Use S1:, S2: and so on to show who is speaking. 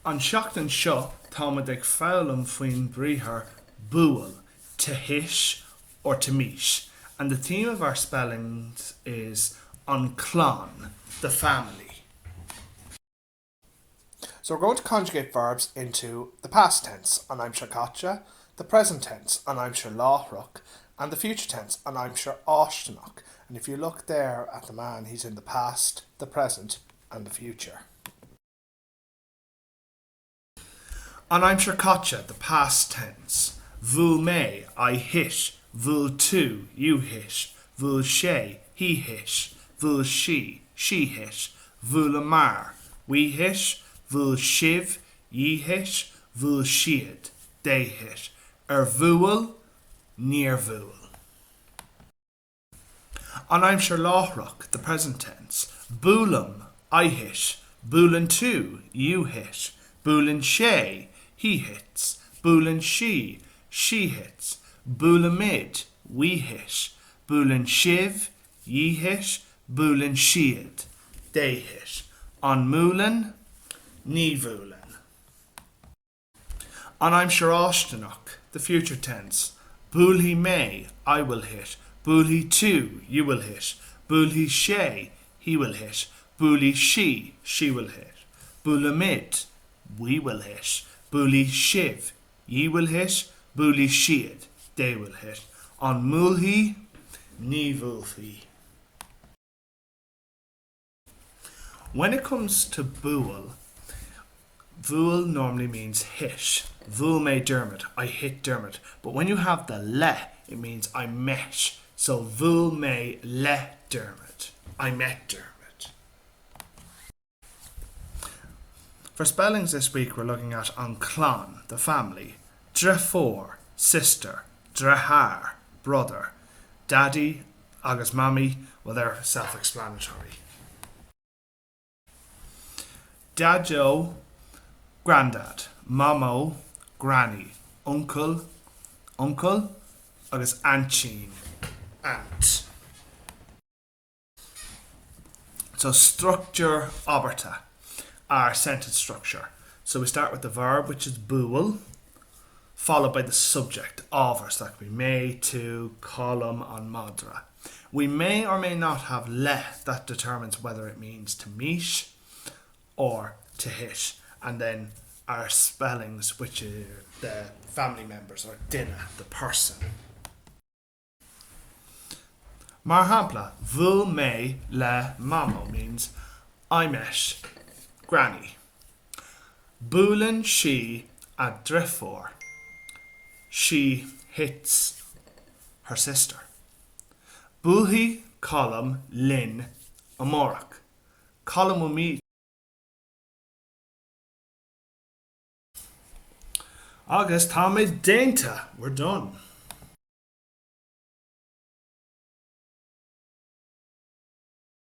S1: An seachtain seo táimid ag foghlaim faoin briathar buail, to hit or to meet, and the theme of our spellings is an chlann, the family. So we're going to conjugate verbs into the past tense, an aimsir chaite, the present tense, an aimsir láithreach, and the future tense, an aimsir fháistineach. And if you look there at the man, he's in the past, the present, and the future. An aimsir chaite, the past tense. Bhuail mé, I hit. Bhuail tú, you hit. Bhuail sé, he hit. Bhuail sí, she hit. Bhuaileamar, we hit. Bhuail sibh, ye hit. Bhuail siad, they hit. Ar bhuail? Níor bhuail. An aimsir láithreach, the present tense. Buailim, I hit. Buaileann tú, you hit. Buaileann sé, he hits. Buaileann sí, she hits. Buailimid, we hit. Buaileann sibh, ye hit. Buaileann siad, they hit. An mbuaileann? Ní bhuaileann. An aimsir fháistineach, the future tense. Buailfidh mé, I will hit. Buailfidh tú, you will hit. Buailfidh sé, he will hit. Buailfidh sí, she will hit. Buailfimid, we will hit. Buailfidh sibh, ye will hit. Buailfidh siad, they will hit. An mbuailfidh? Ní bhuailfidh. When it comes to buail, bhuail normally means hit. Bhuail mé Dermot, I hit Dermot. But when you have the le, it means I met. So bhuail mé le Dermot, I met Dermot. For spellings this week we're looking at an chlann, the family, deirfiúr, sister, deartháir, brother, daddy agus mamaí, well they're self-explanatory. Daideo, grandad, mamó, granny, uncail, uncle, agus aintín, aunt. So struchtúr abairte, our sentence structure. So we start with the verb, which is buail, followed by the subject, ábhar, so that could be mé, tú, Colm, an madra. We may or may not have le, that determines whether it means to meet or to hit, and then our spellings, which are the family members, or duine, the person. Mar shampla, bhuail mé le Mamó means I met Granny. Buaileann sí a deirfiúr, she hits her sister. Buailfidh Colm linn amárach, Colm will meet. Agus táimid déanta! We're done!